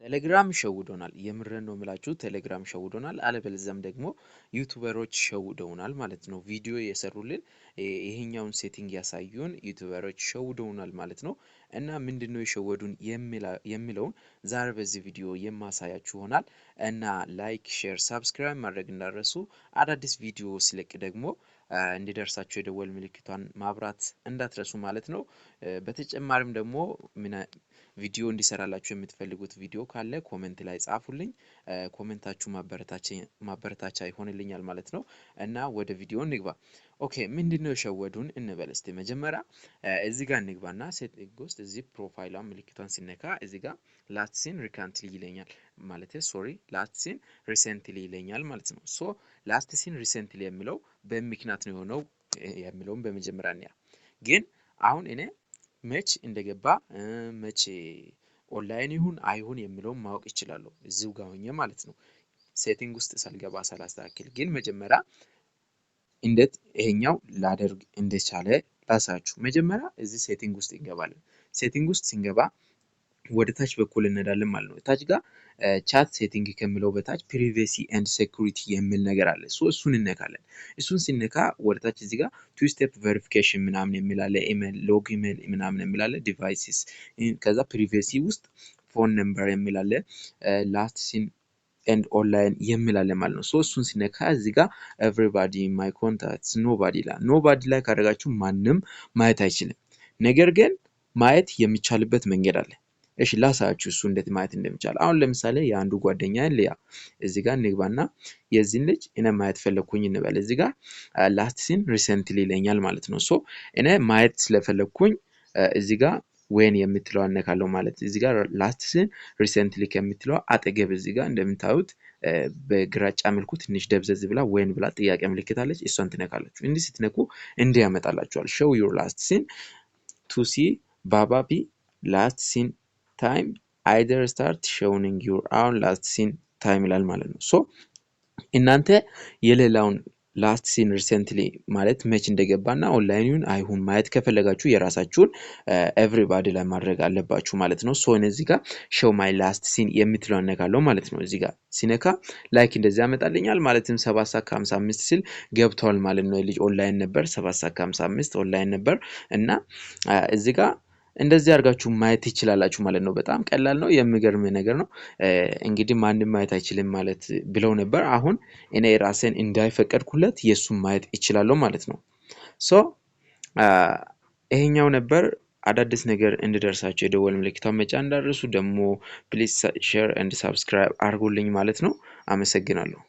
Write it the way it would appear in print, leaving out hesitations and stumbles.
ቴሌግራም ሸውዶናል። የምሬን ነው የምላችሁ፣ ቴሌግራም ሸውዶናል። አለበለዚያም ደግሞ ዩቱበሮች ሸውደውናል ማለት ነው። ቪዲዮ የሰሩልን፣ ይሄኛውን setting ያሳዩን ዩቱበሮች ሸውደውናል ማለት ነው። እና ምንድነው የሸወዱን የሚለውን ዛሬ በዚህ ቪዲዮ የማሳያችሁ ይሆናል። እና like፣ share፣ subscribe ማድረግ እንዳትረሱ፣ አዳዲስ ቪዲዮ ስለቅ ደግሞ እንዲደርሳችሁ የደወል ምልክቷን ማብራት እንዳትረሱ ማለት ነው። በተጨማሪም ደግሞ ቪዲዮ እንዲሰራላችሁ የምትፈልጉት ቪዲዮ ካለ comment ላይ ጻፉልኝ። Comment ኣችሁ ማበረታቻ ይሆንልኛል ማለት ነው። እና ወደ ቪዲዮ እንግባ። Okay፣ ምንድነው የሸወዱን እንበል እስቲ። መጀመሪያ እዚህ ጋር እንግባና setting ውስጥ እዚህ profile ሏን ምልክቷን ሲነካ እዚህ ጋር last seen recently ይለኛል ማለት፣ sorry፣ last seen recently ይለኛል ማለት ነው። So last seen recently የሚለው በምክንያት ነው የሆነው የሚለውን በመጀመሪያ እንያ። ግን አሁን እኔ መች እንደገባ፣ መቼ ኦንላይን ይሁን አይሁን የሚለውን ማወቅ እችላለሁ እዚሁ ጋር ሆኜ ማለት ነው። Setting ውስጥ ሳልገባ፣ ሳላስተካክል። ግን መጀመሪያ እንዴት ይሄኛው ላደርግ እንደቻለ ላሳያችሁ። መጀመሪያ እዚህ setting ውስጥ እንገባለን። Setting ውስጥ ስንገባ ወደ ታች በኩል እንሄዳለን ማለት ነው። ታች ጋር chat setting ከሚለው በታች privacy and security የሚል ነገር አለ። So እሱን እንነካለን። እሱን ስንነካ ወደ ታች እዚህ ጋር two step verification ምናምን የሚል አለ። Email፣ log email ምናምን የሚል አለ። Devices፣ ከዛ privacy ውስጥ phone number የሚል አለ። Last seen and online የሚል አለ ማለት ነው። So እሱን ሲነካ እዚህ ጋር everybody፣ my contacts፣ nobody ይላል። Nobody ላይ ካደረጋችሁ ማንም ማየት አይችልም። ነገር ግን ማየት የሚቻልበት መንገድ አለ። እሺ፣ ላሳያችሁ እሱ እንዴት ማየት እንደሚቻል። አሁን ለምሳሌ የአንዱ ጓደኛ ልያ፣ እዚህ ጋር እንግባና የዚህን ልጅ እኔ ማየት ፈለግኩኝ እንበል። እዚህ ጋር last seen recently ይለኛል ማለት ነው። So እኔ ማየት ስለፈለግኩኝ እዚህ ጋር when የምትለው እነካለሁ ማለት፣ እዚህ ጋር last seen recently ከምትለው አጠገብ እዚህ ጋር እንደምታዩት በግራጫ መልኩ ትንሽ ደብዘዝ ብላ when ብላ ጥያቄ ምልክት አለች። እሷን ትነካላችሁ። እንዲህ ስትነኩ እንዲህ ያመጣላችኋል። Show your last seen to see ባባቢ last seen time either start showing your own last seen time ይላል ማለት ነው። So እናንተ የሌላውን last seen recently ማለት መች እንደገባና ኦንላይን ይሁን አይሁን ማየት ከፈለጋችሁ የራሳችሁን everybody ላይ ማድረግ አለባችሁ ማለት ነው። So እዚህ ጋር show my last seen የምትለው እነካለሁ ማለት ነው። እዚህ ጋር ሲነካ like እንደዚህ ያመጣልኛል። ማለትም 7 ሰዓት ከ55 ሲል ገብቷል ማለት ነው። ልጅ ኦንላይን ነበር፣ 7 ሰዓት ከ55 ኦንላይን ነበር እና እዚህ ጋር እንደዚህ አድርጋችሁ ማየት ትችላላችሁ ማለት ነው። በጣም ቀላል ነው። የሚገርም ነገር ነው። እንግዲህ ማንም ማየት አይችልም ማለት ብለው ነበር። አሁን እኔ ራሴን እንዳይፈቀድኩለት የእሱን ማየት እችላለሁ ማለት ነው። So ይሄኛው ነበር። አዳዲስ ነገር እንዲደርሳችሁ የደወል ምልክቷን መጫን እንዳትረሱ። ደግሞ please share and subscribe አድርጉልኝ ማለት ነው። አመሰግናለሁ።